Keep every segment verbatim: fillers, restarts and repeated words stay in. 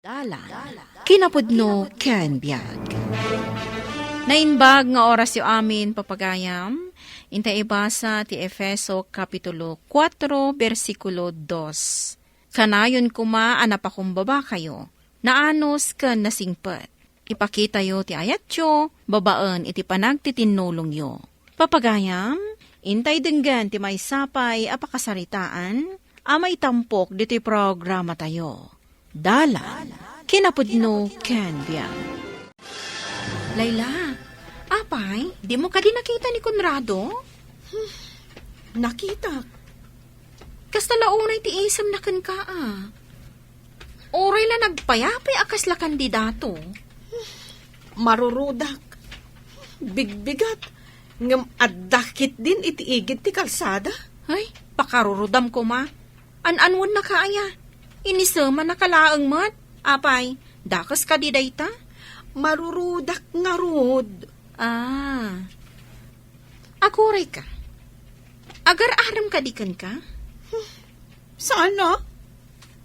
Dalan, kinapudno ken biag. Naimbag nga orasyo amin, papagayam. Inta ibasa ti Efeso Kapitulo kuatro, bersikulo dos. Kanayon koma a napakumbabakayo, naanus ken nasingpet. Ipakitayo ti ayatyo babaen iti panagtitinnulongyo. Papagayam, intay denggen ti maysa pay a pakasaritaan a maitampok ditoy programatayo. Dalan, kinapudno ken biag. Layla, apay, dimo kadi nakita ni Conrado? Hmm, nakitak. Kasta la unay ti isemna kenka, a. Uray la nagpayapay a kasla kandidato. Marurudak. Bigbigat. Ngem adda ketdin iti igid ti kalsada. Ay, pakarurudam koma. An-anwennaka aya? Inisemannaka laeng met. Apay, dakes kadi dayta? Marurudak ngarud. Ah. Agurayka. Agar-arem kadi kenka? Saan a?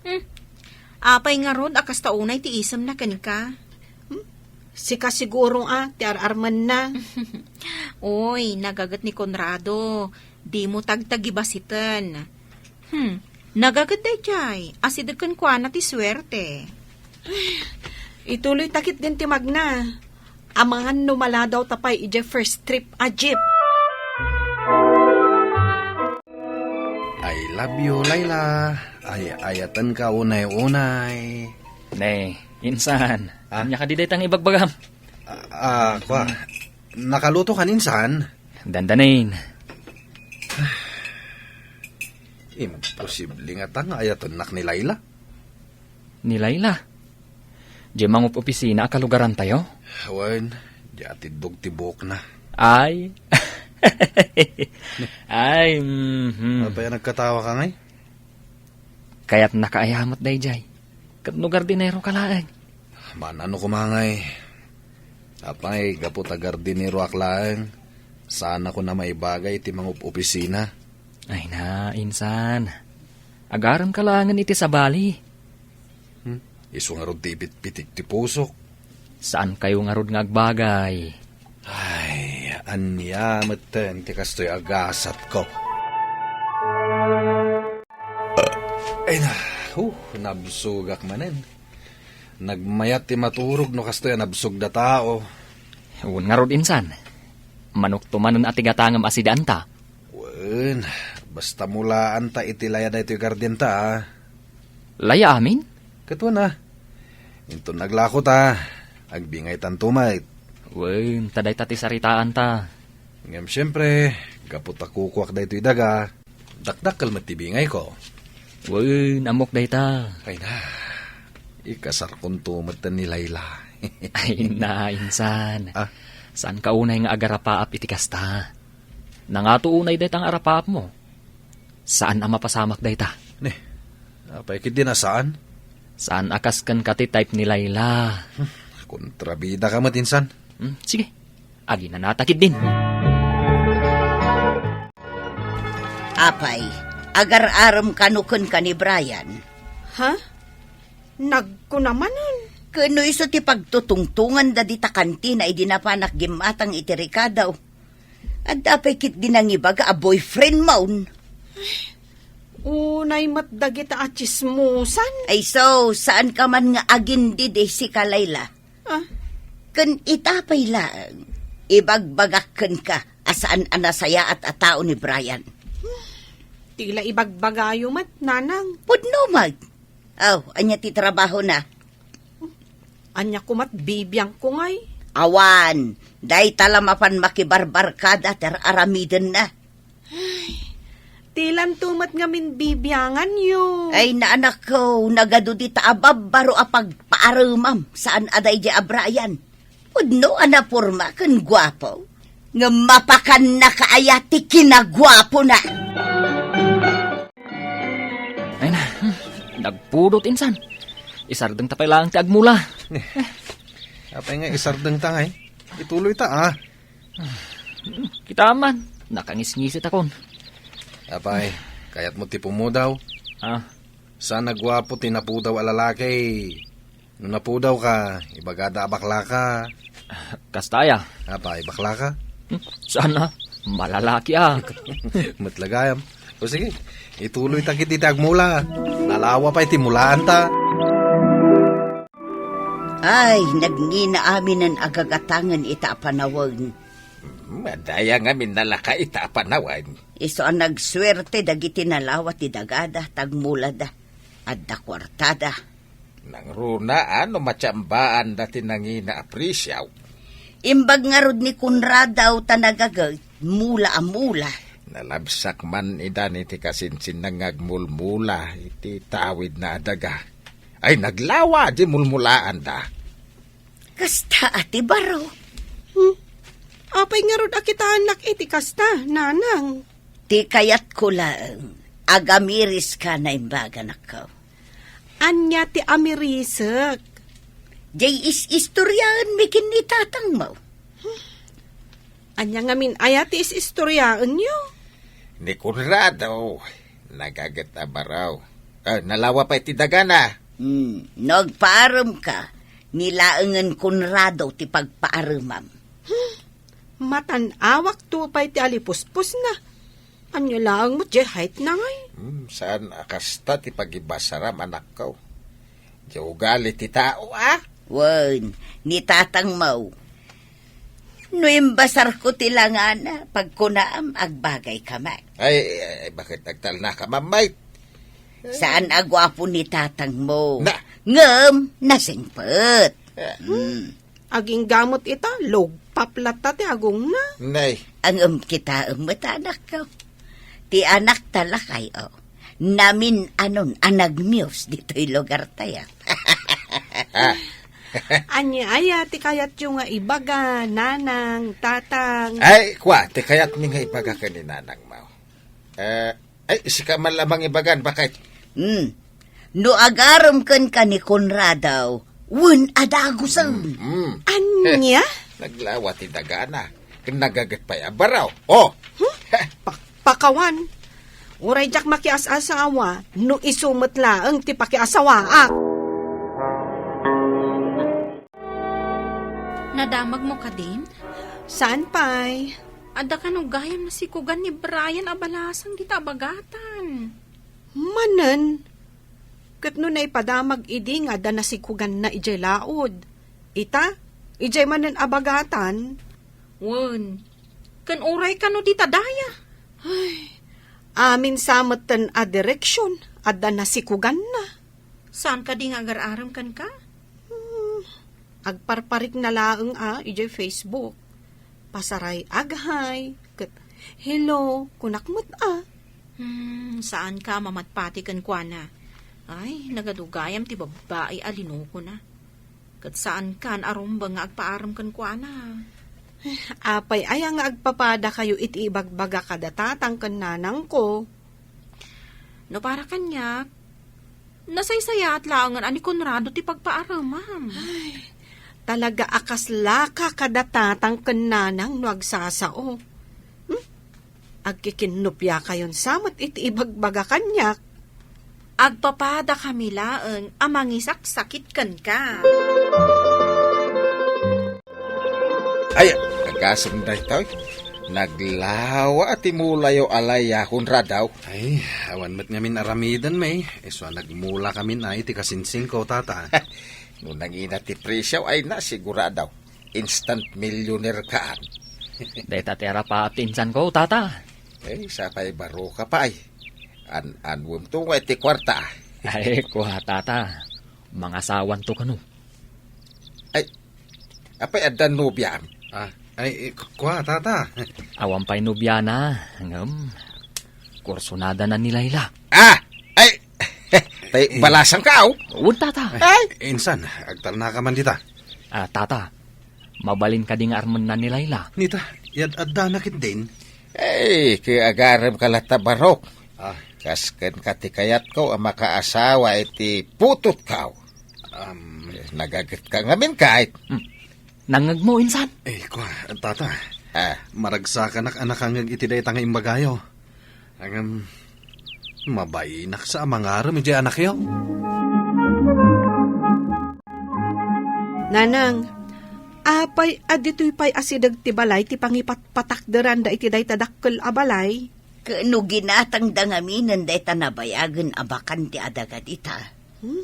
Hmm. Apay ngarud a kasta unay ti isemna kenka? Hmm? Sika siguro a ti ar-armenna. Uy, nagaget ni Conrado. Dimo tagtagibasiten. Hmm. Nagaget daydiay. Asideg kenkuana ti suerte. Ituloyta ketdin ti magna. Amangan no maladawta pay idiay first trip a jeep. I love you, Layla. Ay-ayatenka unay-unay. Ne, insan. Ah? Ania kadi dayta nga ibagbagam? Ah, ah, kwa. Nakaluto kan insan? Dandanin. Imposible ngata nga ayatennak ni Layla. Ni Layla? Diay mangup-opisina a kalugarantayo? Wen, diay atiddog ti buokna. Ay. Ay, mhm. Apay a nagkatawaka ngay? Kayatnaka aya met daydiay. Ket no gardineroka laeng? Maan-ano koma ngay. Apay, gapu ta gardineroak laeng, saanakon a maibagay iti mangup-opisina. Ay na, insan. Agaremka laengen iti sabali. Hmm? Isu ngarud ti ipitpitik ti pusok. Saankayo ngarud nga agbagay. Ay, ania metten ti kastoy a gasatko? Ay na, huh, nabsogak manen. Nagmayat ti maturog no kastoy a nabsogda tao. Wen ngarud, insan. Manokto manen a ti gatangem a sidaanta. Wen, basta mulaanta iti laya daytoy gardienta, a. Laya amin? Ket wen, a. Inton naglako ta, agbingaytanto met. Wen, ta dayta ti saritaanta. Ngem siempre, gapu ta kukuak daytoy daga, dakdakkel met ti bingayko. Wen, ammok dayta. Ay na, ikasarkonto met ni Layla. Ay na, insan. Ah? Saanka unay nga agarapaap iti kasta. Nangato unay dayta nga arapaapmo. Saan a mapasamak dayta. Ne, apay ketdi a saan? Saan a kas kenka ti type ni Layla. Hmm, kontrabidaka met, insan. Hmm, sige. Aginanata ketdin. Apay, agar-arem kano kenka ni Brian? Ha? Nagkuna manen? Ken no isu ti pagtutungtonganda dita kantina idi napanak gimmatang iti rekado. Adda pay ketdi nangibaga a boyfriend mon. Unay met dagita a tsismosan. Ay so, saanka man nga agindidi, sika, Layla. Ah? Ken ita pay laeng, ibagbagak kenka a saan a nasayaat a tao ni Brian. Ti la ibagbagayo met, nanang. Pudno met. Aw, ania ti trabahona? Ania koma't bibiangko ngay? Awan, dayta la mapan makibarbarkada ti ar-aramidenna. Ay, ti lanto met ngamin bibianganyo. Ay, naanakko, nagadu dita a babbaro a pagpaaremam, saan a daydiay a Brian. Pudno a naporma ken guapo. Ngem mapakannaka aya ti kinaguapona? Ay na, hmm, nagpudot, insan. Isardengta pay laeng ti agmula. Apay nga isardengta ngay? Ituloyta, a. Kita man, nakangisngisit akon. Apay, kayatmo ti pumudaw? Ah. Saan a guapo ti napudaw a lalaki. No napudawka, ibagada a baklaka. Kasta aya? Apay, baklaka? Hmm, saan a? Malalaki a. Met la gayam. O sige, ituloyta ketdi ti agmula. Nalawa pay ti mulaanta. Ay, nagngina aminen a gagatangen ita a panawen. Hmm, adda aya ngamin nalaka ita a panawen? Isu a nagsuerte dagiti nalawa ti dagada, ta agmulada. Adda kuartada. Nangruna a no matiambaanda ti nangina a presio. Imbag ngarud ni Conrado ta nagaget, mula a mula. Nalabsak man idan iti kasinsinna nga agmulmula iti tawidna a daga. Ay, naglawa di mulmulaanda. Kasta a ti baro. Hmm? Apay ngarud a kitaennak iti kasta, nanang? Ti kayatko laeng, agamiriska naimbag, anakko. Ania ti amirisek? Jay is-istoriaenmi ken ni tatangmo. Ania ngamin aya ti is-istoriaenyo? Ni Conrado, nagaget a baro. Ah, nalawa pay ti dagana. Hmm, no agpaaremka, ni laengen Conrado ti pagpaaremam. Matan-awak to pay ti alipuspusna. Ania laeng met jay height na ngay? Hmm, saan a kasta ti pagibasaram, anakko. Jay ugali ti tao, a? Wen, ni tatangmo. No imbasarko ti langana, pagkunam, agbagayka met. Ay, ay, bakit agtalnaka, Mamay? Saan a guapo ni tatangmo. Na. Ngem, nasingpet. Eh. Hmm. Agingga met ita, lugpap latta ti agongna. Nay. Ngem kitaem met, anakko. Ti anakta lakay, o. Namin-anon a nagmios ditoy lugartayo. Ania aya ti kayatyo nga ibaga, nanang, tatang? Ay, kua, ti kayatmi nga ibaga ken ni nanangmo. Eh, ay, sika man la mangibagan, bakit? Hmm. No agarem kenka ni Conrado, wen a dagusen. Mm. Ania? Eh, naglawa ti dagana. Ken nagaget pay a baro. Oh! Hmm? Heh. Pa-, pakawan. Uray diak makias-asawa, no isu met laeng ti pakiasawaak. Nadamagmo kadin? Saan pay? Adda kano gayam nasikugan ni Brian a balasang dita abagatan. Manen? Ket no naipadamag idi nga adda nasikuganna idiay laud. Ita, idiay manen abagatan? Wen, ken uray kano dita daya? Ay, amin sa metten a direksion adda nasikuganna. Saan kadi nga agar-arem kenka? Hmm, agparparikna laeng a idiay Facebook. Pasaray aghay, ket hello, kunak met a. Hmm, saanka a mamatpati kenkuana. Ay, nagadugayam ti babbai a linokona. Ket saankan a rumbeng nga agpaarem kenkuana. Eh, apay aya nga agpapadakayo iti ibagbaga kada tatang ken nanangko? No para kaniak, nasaysayaat laengen a ni Conrado ti pagpaaremam. Ay, talaga a kaslaka kada tatang ken nanang no agsasao. Hmm? Agkikinnupiakayon sa met iti ibagbaga kaniak. Agpapadakami laeng a mangisaksakit kenka. Ay, agasem daytoy. Naglawa ti mulayo a layakon, Radaw. Ay, awan met ngamin aramiden, may. Isu a nagmulakamin a iti kasinsingko, tata. No nangina ti presyo, ay na, sigurado. Instant millionaire kaan. Dayta ti arapaap ti insanko, tata. Eh, sapay baro ka pay. An-anuem to nga iti kuarta. Ay, kua, tata. Mangasawan to kano. Ay, apay adda nobiam? Ah, ay, eh, ku-, kua, tata. Awan pay nobiana, ngem kursunada na ni Laila. Ah! Ay! Tay, eh, balasang ka, aw? Wen, tata. Ay! Insan, agtalna ka man dita. Ah, tata, mabalin kadi nga armenna ni Laila? Nita, yad-addana ketdin. Ay, ket agarem ka latta, Barok. Ah. Kas ken ka ti kayatko a makaasawa iti putotko. Um, nagaget ka ngamin, kayat. Hmm. Nangngegmo, insan? Eh, kua, tata. Ah. Maragsakanak a nakangngeg iti dayta nga imbagayo. Ngem, mabainak sa a mangarem idiay anakyo. Nanang, apay a ditoy pay asideg ti balay ti pangipatpatakderanda iti dayta dakkel a balay? Ket no ginatangda ngaminen dayta nabayagen a bakante a daga dita. Hmm?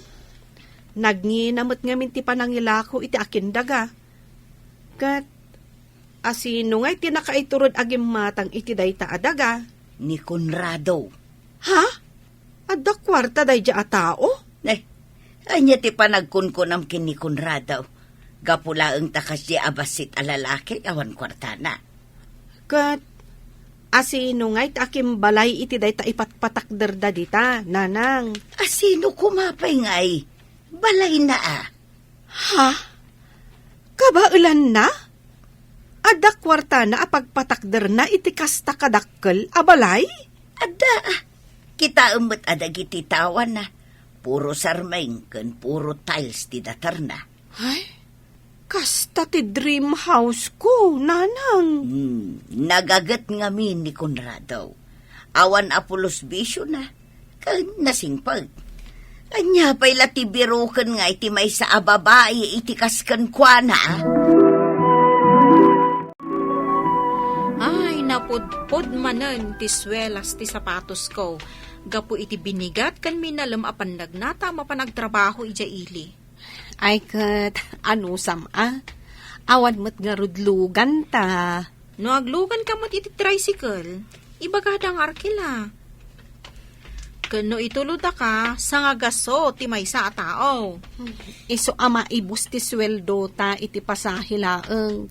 Nagngina met ngamin ti panangilako iti akindaga. Ket asino ngay ti nakaiturod a gimmatang iti dayta a daga? Ni Conrado. Ha? Adda kuarta daydiay a tao? Eh, ania ti panagkunkunam ken ni Conrado? Gapu laeng ta kasdiay a bassit a lalaki, awan kuartana. Ket asino ngay ti akimbalay iti dayta ipatpatakderda dita, Nanang? Asino koma pay ngay? Balayna a. Ha? Kabaelanna? Adda kuartana a pagpatakderna iti kasta kadakkel a balay? Adda. Kitaem met a dagiti tawana, puro sarmeng ken puro tiles ti daterna. Ay, kasta ti dream house ko, Nanang. Hmm, nagaget ngamin ni Conrado. Awan a pulos bisiona, ken nasingpet. Ania pay la ti biroken nga iti maysa a babai iti kas kenkuana, a? Ay, napudpod manen ti suelas ti sapatosko gapu iti binigat ken minalem a pannagnata a mapan agtrabaho idiay ili. Ay ket, anusam a? Awan met ngarud luganta. No agluganka met iti tricycle, ibagada nga arkila. Ken no itulodaka, sangagaso ti maysa a tao. Isu a maibus ti sueldota iti pasahe laeng.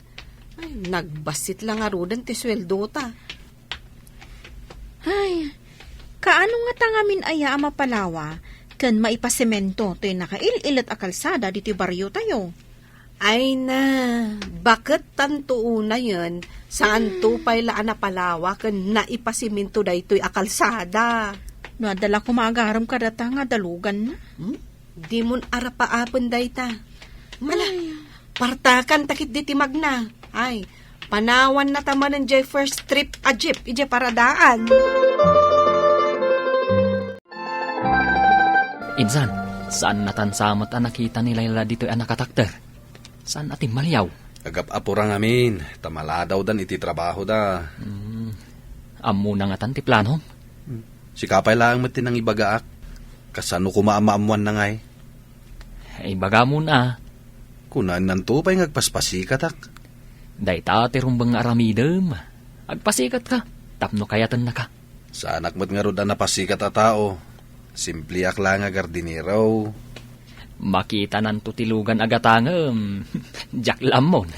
Ay, nagbassit la ngaruden ti sueldota. Ay, kaano ngata ngamin aya a mapalawa ken maipasemento toy nakail-ilet a kalsada ditoy bariotayo? Ay na, baket tanto unayen, saanto pay la a napalawa ken naipasemento daytoy a kalsada. No adda la koma agarem kadata nga daluganna. Hmm? Dimon arapaapen dayta. Mala, ay, partakan ta ketdi ti magna. Ay, panawanna ta manen jay first trip a jeep idiay paradaan. Insan, saan natan sa met a nakita ni Laila ditoy a nakatakder? Saan a timmaliaw? Agap-apura ngamin, ta maladawdan iti trabahoda. Hmm. Ammona ngatan ti plano? Hmm. Sika pay laeng met ti nangibagaak. Kasano koma a maammoanna ngay? Ibagamon a. Kunannanto pay nga agpaspasikatak. Dayta ti rumbeng nga aramidem. Agpasikatka, tapno kayatennaka. Saanak met ngarud a napasikat a tao. Simpliak la nga gardinero. Makitananto ti lugan a gatangem. Diak la ammon.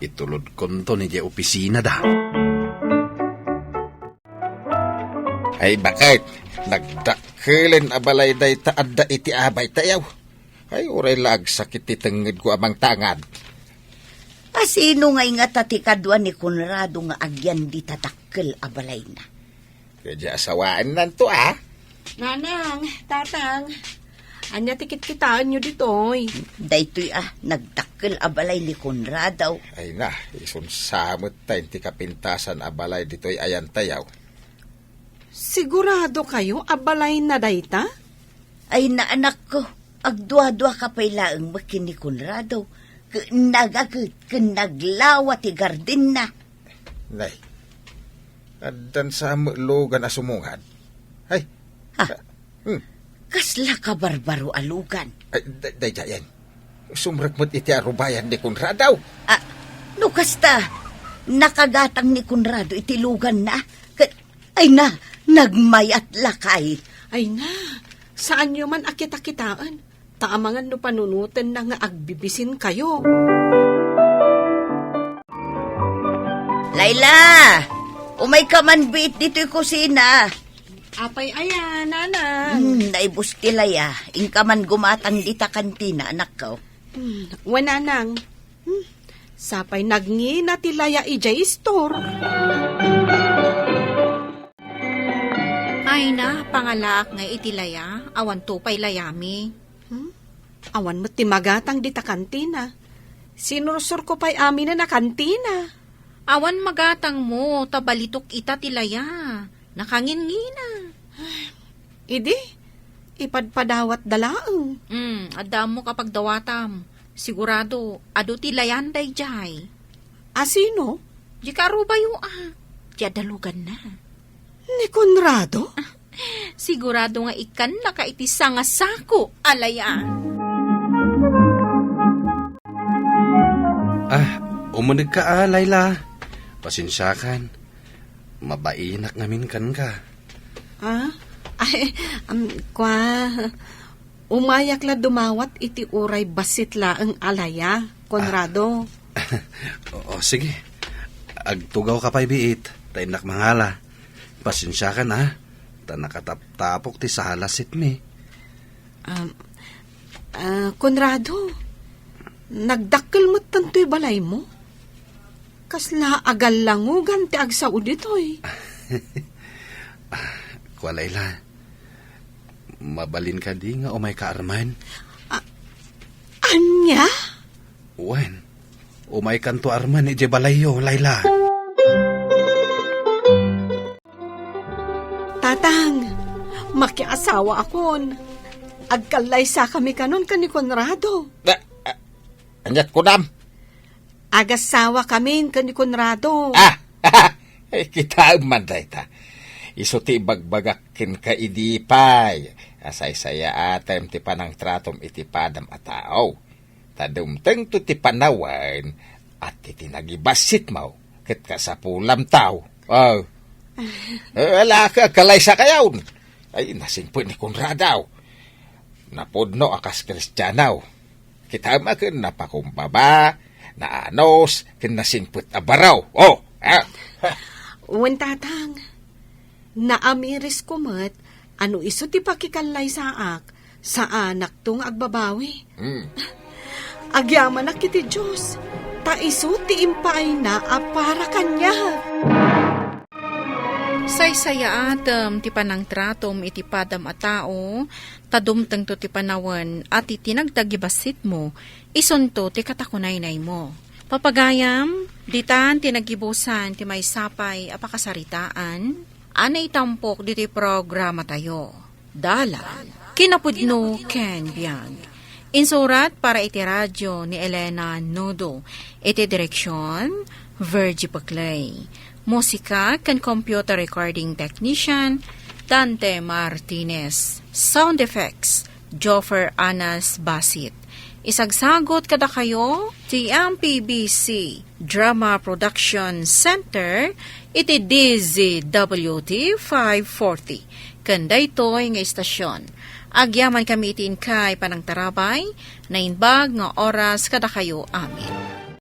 Itulodkonto idiay opisinada. Ay, baket, nagdakkelen a balay dayta adda iti abaytayo. Ay, uray la agsakit ti tengngedko a mangtangad. Asino ngay ngata ti kadua ni Conrado nga agyan dita dakkel a balayna? Kadi asawaennanto, a? Nanang, Tatang, ania ti kitkitaenyo ditoy? Daytoy a, nagdakkel a balay ni Conrado. Ay na, isun sa met ta iti kapintasan a balay ditoy ayantayo. Sigurado kayo a balayna dayta? Ay na, anakko, agduadua ka pay laeng met ken ni Conrado, ken nagaget ken naglawa ti gardenna. Nay, addan sa met lugan a sumungad. Ay. Ha? Hmm. Kasla kabarbaro a lugan? Ay, day-, daydiayen. Sumrek met iti arubayan ni Conrado. Ah, no kasta, nakagatang ni Conrado iti luganna. Ket, ay na, nagmayat lakay. Ay na, saanyo man a kitakitaen. Ta amangan no panunotenna nga agbibisin kayo. Laila! Umayka man biit ditoy kusina. Apay aya, Nanang? Hmm, naibus ti Laya. Inka man gumatang dita kantina, anakko. Hmm, wen, Nanang. Hmm, sapay nagngina ti Laya idiay istor. Ay na, pangalaak nga iti Laya, awanto pay layami. Hmm? Awan met ti magatang dita kantina. Sinursurko pay aminen a kantina. Awan magatangmo, ta balitok ita ti Laya. Nakangingina. Idi, ipadpadawatda laeng. Hmm, adda ammok a pagdawatam. Sigurado, adu ti layan daydiay. A sino? Di karubayo a. Di adaluganna. Ni Conrado? Sigurado nga ikkannaka iti sangasako a layan. Ah, umunegka a, Laila. Pasensiakan. Mabainak ngamin kenka. Ah? Ay, um, kwa, umayak la dumawat iti uray bassit laeng a laya, Conrado. O, o, sige. Agtugawka pay biit, ta innak mangala. Pasensiakan, ah. Ta nakataptapok ti salasitmi. Um, ah, Conrado, nagdakkel met tantoy balaymo? Kasla agallangugan ti agsao ditoy. Ah, kua, Laila, mabalin kadi nga umayka armen? Ah, ania? Wen, umaykanto armen idiay balayyo, Laila. Tatang, makiasawaakon. Agkallaysakami kanon ken ni Conrado. Ah, ah, aniat kunam? Agasawakamin ken ni Conrado. Ah! Eh, kitaem man dayta. Isu ti ibagbagak kenka idi pay a saysayaatem ti panangtratom iti padam a tao. Ta dumtengto ti panawen a ti tinagibassitmo ket kasapulamto. Oh. Eh, ala, ka-, kalaysakayon. Ay, nasingpet ni Conrado. Napudno a kas Kristiano. Kitaem a ken napakumbaba, naanus, ken nasingpet a baro. Oh, ha? Wen, Tatang. Naamirisko met a no isu ti pakikallaysaak, saanakto nga agbabawi. Hmm. Agyamanak iti Dios, ta isu ti impaayna a para kaniak. Saysayaatem ti panangtratom iti padam a tao, ta dumtengto ti panawen a ti tinagtagibassitmo, isunto ti katakunaynaymo. Papagayam, ditan ti naggibusan ti maysa pay a pakasaritaan a naitampok ditoy programatayo. Dalan, kinapudno ken biag. Insurat para iti radio ni Elena Nudo. Iti direksyon, Virgie Paclay. Musika ken computer recording technician, Dante Martinez. Sound effects, Joffer Anas Basit. Isagsagot kadakayo ti M P B C Drama Production Center iti D Z W T five forty. Ken daytoy nga istasyon, agyamankami iti inkay panangtarabay, naimbag nga oras kadakayo amin.